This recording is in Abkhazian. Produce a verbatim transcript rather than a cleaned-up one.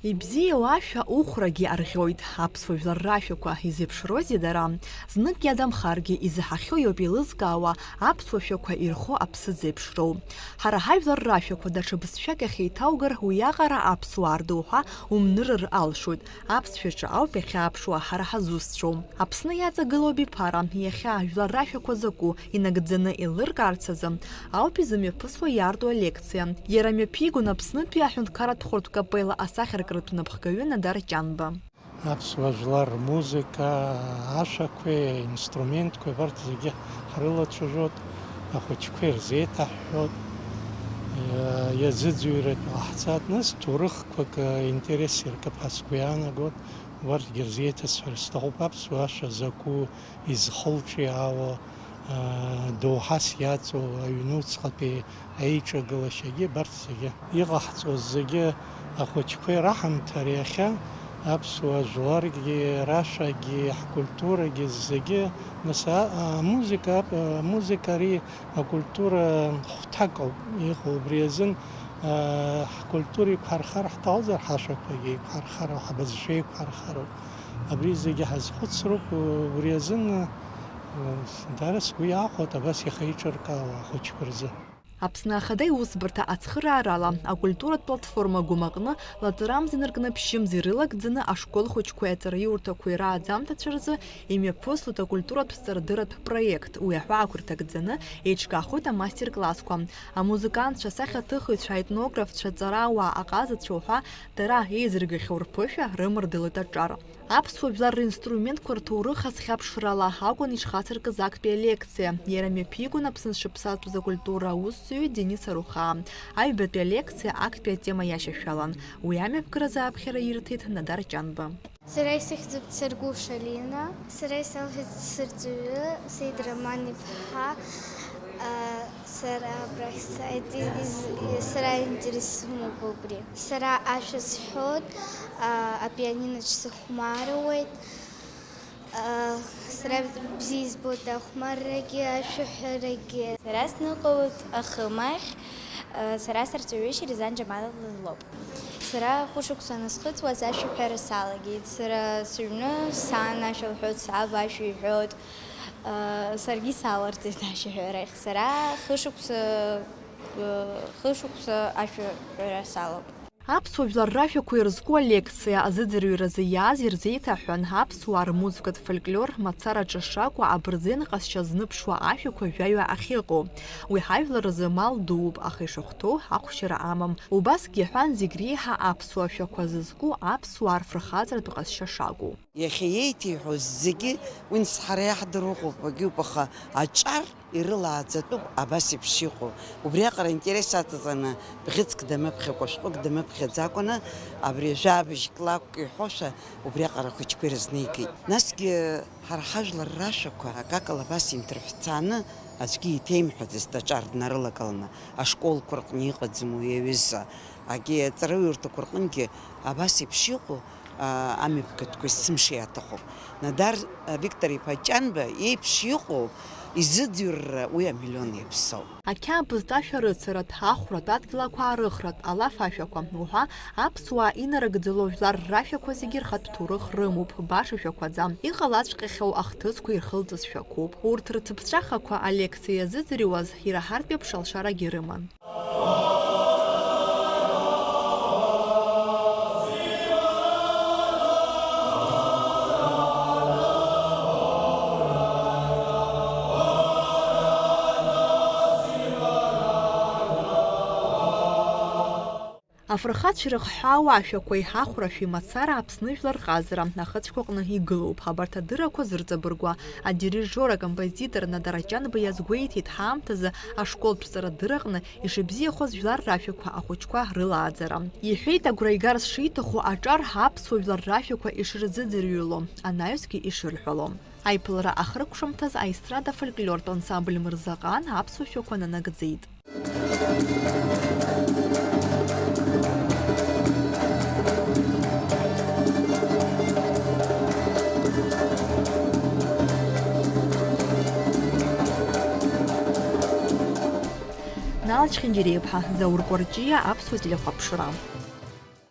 Ибзиоу ашәа ухәрагьы арӷьоит, аԥсуа жәлар рашәақәа изеиԥшроузеи дара? Знык иадамхаргьы изаҳахьоу иоуп еилызкаауа аԥсуа шәақәа ирху аԥсы зеиԥшроу. Ҳара ҳажәлар рашәақәа даҽа бызшәак ахьеиҭаугар, уиаҟара аԥсуаа рдоуҳа умнырыр алшоит, аԥсшәаҿы ауп иахьааԥшуа ҳара ҳазусҭцәоу. Аԥсны иаҵагылоу абиԥара, иахьа ажәлар рашәақәа закәу инагӡаны еилыркаарц азы ауп изымҩаԥысуа иаарту алекциа. Иара мҩаԥигон Аԥснытәи аҳәынҭқарратә хәырҭә капелла асахьаркратә напхгаҩы Надар Ҷанба. Аԥсуа жәлар рмузыка, ашәақәеи аинструментқәеи абарҭ зегьы ҳрылацәажәоит, ахәыҷқәа ирзеиҭаҳҳәоит, иа-, иазыӡырҩратә ҟаҳҵеит, нас ҭоурыхқәак, э, интерес иркып ҳәа сгәы иаанагоит, убарҭгьы рзеиҭасҳәар сҭахуп, аԥсуа ашәа закәу, изхылҿиаауа, аа, доуҳас иаҵоу аҩнуҵҟатәи аиҿагылашьагьы абарҭ зегьы. Иҟаҳҵоз зегьы ахәыҷқәа ираҳамҭар иахьа аԥсуа жәларгьы, рашәагьы, ҳкультурагьы зегьы, нас, а, амузыка, ап-, амузыка ари акультура хәҭак ауп иҟоу. Убри азын, аа, ҳкультура иқәҳархар ҳҭахозар, ҳашәақәагьы еиқәҳархароуп, ҳбызшәа еиқәҳархароуп. Абри зегьы ҳазхәыцроуп, убри азын, даара сгәы иаахәоит абас иахеиҿыркаауа ахәыҷқәа рзы. Аԥсны Ахада иусбарҭа ацхыраарала, акультуратә платформа Гәым аҟны лаҵарамза инаркны ԥшьымз ирылагӡаны ашкол хәыҷқәеи аҵараиурҭақәеи рааӡамҭацәа рзы имҩаԥыслоит акультуратә ҵарадырратә проект. Уи аҳәаақәа рҭагӡаны еиҿкаахоит амастер-классқәа. Амузыкантцәа, асахьаҭыхыҩцәа, аетнографцәа, аҵарауаа, аҟазацәа уҳәа дара еизыргахьоу рԥышәа рымардылоит аҿар. Аԥсуа жәлар ринструментқәа рҭоурых азхьаԥшрала акәын ишхацыркыз актәи алекциа. Иара мҩаԥигон Аԥсны зҽаԥсазтәыз акультура аусзуҩы Денис Арухаа. Аҩбатәи алекциа актәи атема иашьашәалан. Уи амҩаԥгаразы аԥхьара ирҭеит Надар Ҷанба. Сара исыхьӡуп Царгәыш Алина. Сара исалҳәеит сырҵаҩы Сеид Роман иԥҳа. А, сара абрахь сааит, из-, сара интерес сымоуп убри. Сара ашәа сҳәоит, а, апианиноҿ сыхәмаруеит. А, сара бзиа избоит ахәмаррагьы, ашәаҳәарагьы. Сара сныҟәоит ахымахь, а, сара сырҵаҩы Шьерезан Џьамал лоуп. Сара хәышықәса анысхыҵуаз ашәаҳәара салагеит. Сара сыҩны сан ашәа лҳәоит, саб ашәа иҳәоит. Саргьы саларҵеит ашәаҳәарахь. Сара хышықәса, хышықәса ашәаҳәара салоуп. Аԥсуа жәлар рашәақәа ирызку алекциа азыӡырҩразы иааз ирзеиҭаҳәан, аԥсуаа рмузыкатә фольклор мацара аҿы шакәу, абырзен ҟазшьа зныԥшуа ашәақәа жәаҩа ахьыҟоу. Уи ҳажәлар рзы мал дууп, аха ишахәҭоу ахәшьара амам. Убасгьы иҳәан, зегь реиҳа аԥсуа шәақәа зызку аԥсуаа рфырхаҵаратә ҟазшьа шакәу. Иахьа еиҭеиҳәоз зегьы, уи нас ҳара иаҳдыруа ыҟоуп, агьоуп, аха аҿар ирылааӡатәуп абас еиԥш иҟоу. Убриаҟара аинтерес аҵаҵаны, бӷьыцк дамыԥхьакәа, шәҟәык дамыԥхьаӡакәаны, абри жәабжьк лакәк иҳәошәа, убриаҟара ахәыҷқәа ирызнеигеит. Насгьы ҳара ҳажәлар рашәақәа акакала абас инҭырҳәцааны, аӡәгьы иҭеимҳәаӡацт аҿар днарылагыланы, ашколқәа рҟны иҟаӡам уи аҩыза, агьи аҵараиурҭақәа рҟынгьы абас еиԥш иҟоу, аа, амҩаԥгатәқәа есымша иаҭахуп. Надар, а, Виктор-иԥа Ҷанба иеиԥш иҟоу изыӡырҩра уи амиллион иаԥсоуп. Ақьабзтә ашәарыцаратә, ахәратә, адгьылақәа аарыхратә, алаф ашәақәа уҳәа аԥсуаа инарыгӡало жәлар рашәақәа зегьы рхатә ҭоурых рымоуп, баша шәақәаӡам. Иҟалаҵәҟьахьоу ахҭысқәа ирхылҵыз шәақәоуп. Урҭ рҭыԥҵәахақәа алекциа иазыӡырҩуаз ираҳартә еиԥш алшарагьы рыман. Афырхацәа ирыхҳәаау ашәақәеи ахәрашәеи мацара Аԥсны жәлар рҟазара ахыцәқәа аҟны игылоуп. Абарҭ адыррақәа зырҵабыргуа адирижиор, акомпозитор Надар Ҷанба иазгәеиҭеит ҳаамҭазы ашколтә ҵарадырраҟны ишыбзиахоз жәлар рашәақәа ахәыҷқәа рылааӡара. Иҳәеит, агәра игарц шиҭаху аҿар аԥсуа жәлар рашәақәа ишырзыӡырҩло, анаҩсгьы ишырҳәало. Аиԥылара ахыркәшамҭаз аестрада фольклортә ансамбль Мырзаҟан аԥсуа шәақәа нанагӡеит. Нал Чхьынџьариаԥҳа, Заур Кәарҷиа, Аԥсуа телехәаԥшра.